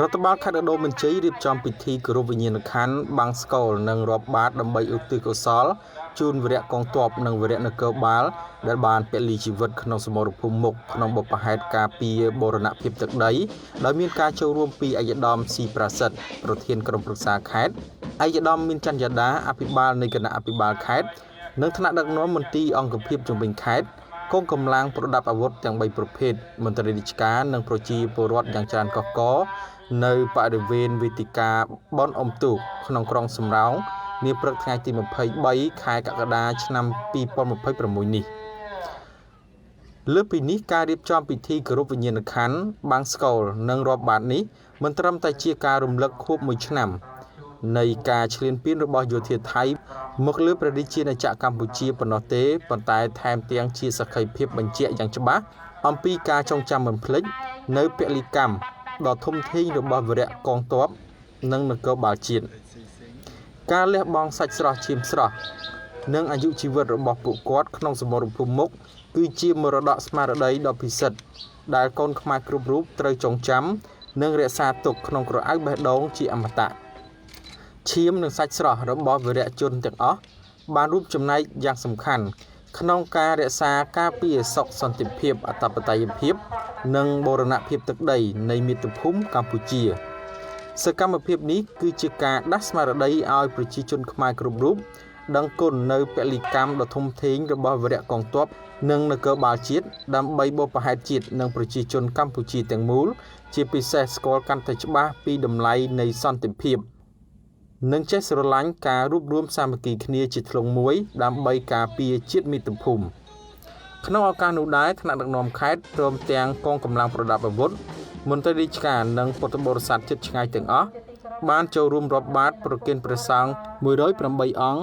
រដ្ឋបាលខេត្តឧត្តរមានជ័យរៀបចំពិធីគោរពវិញ្ញាណក្ខន្ធបាំងស្កលនិងរាប់បាតដើម្បីឧទ្ទិសកុសលជូនវីរៈកងទ័ពនិងវីរៈនគរបាលដែលបានពលីជីវិតក្នុងសមរភូមិមុខក្នុងបុព្វហេតុការពារបូរណភាពទឹកដីដោយមានការចូលរួមពីឯកឧត្តមស៊ីប្រសិទ្ធប្រធានក្រុមប្រឹក្សាខេត្តឯកឧត្តមមានចន្ទយាដាអភិបាលនៃគណៈអភិបាលខេត្តនិងថ្នាក់ដឹកនាំមន្ទីរអង្គភាពជំនាញខេត្តកងកម្លាំងប្រដាប់អាវុធទាំង3ប្រភេទមន្ត្រីរាជការនិងប្រជាពលរដ្ឋយ៉ាងច្រើនកុះករនៅបរិវេណវេទិកាបនអុំទូកក្នុងក្រុងសំរោងនាព្រឹកថ្ងៃទី23ខែកក្កដាឆ្នាំ2026នេះលើសពីនេះការរៀបចំពិធីគោរពវិញ្ញាណក្ខន្ធបាំងស្កលនិងរាប់បាតនេះមិនត្រឹមតែជាការរំលឹកខួប1ឆ្នាំនៃការឈ្លានពានរបស់យោធាថៃមកលើព្រះរាជាណាចក្រកម្ពុជាប៉ុណ្ណោះទេប៉ុន្តែថែមទាំងជាសក្ខីភាពបញ្ជាក់យ៉ាងច្បាស់អំពីការចងចាំមិនភ្លេចនៅពលិកម្មដ៏ធំធេងរបស់វីរៈកងទ័ពនិងនគរបាលជាតិការលះបង់សាច់ស្រស់ឈាមស្រស់និងអាយុជីវិតរបស់ពួកគាត់ក្នុងសមរភូមិមុខគឺជាមរតកស្មារតីដ៏ពិសិដ្ឋដែលកូនខ្មែរគ្រប់រូបត្រូវចងចាំនិងរក្សាទុកក្នុងក្រអៅបេះដូងជាអមតៈឈាមនិងសាច់ស្រស់របស់វីរៈជនទាំងអស់បានរួមចំណែកយ៉ាងសំខាន់ក្នុងការរក្សាការពារសុខសន្តិភាពអធិបតេយ្យភាពនិងបូរណភាពទឹកដីនៃមាតុភូមិកម្ពុជាសកម្មភាពនេះគឺជាការដាស់ស្មារតីឲ្យប្រជាជនខ្មែរគ្រប់រូបដឹងគុណនៅពលិកម្មដ៏ធំធេងរបស់វីរៈកងទ័ពនិងនគរបាលជាតិដើម្បីបុព្វហេតុជាតិនិងប្រជាជនកម្ពុជាទាំងមូលជាពិសេសស្គាល់កាន់តែច្បាស់ពីតម្លៃនៃសន្តិភាពនិងចេះស្រឡាញ់ការរួបរวมសាមគ្គីគ្នាជាធ្លុងមួយដើម្បីការពារជាតិមាតុភូមិក្នុងឱកាសនោះដែរថ្នាក់ដឹកនាំខេត្តព្រមទាំងកងកម្លាំងប្រដាប់អាវុធមន្ត្រីរាជការនិងពុទ្ធបរិស័ទជិតឆ្ងាយទាំងអស់បានចូលរួមរាប់បាតប្រគេនព្រះសង្ឃ108អង្គ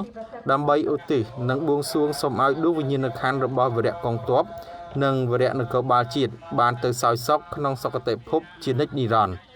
ដើម្បីឧទ្ទិសនិងបួងសួងសូមឲ្យដួងវិញ្ញាណក្ខន្ធរបស់វីរៈកងទ័ពនិងវីរៈនគរបាលជាតិបានទៅសោយសុខក្នុងសុគតិភពជានិច្ចនិរន្តរ៍។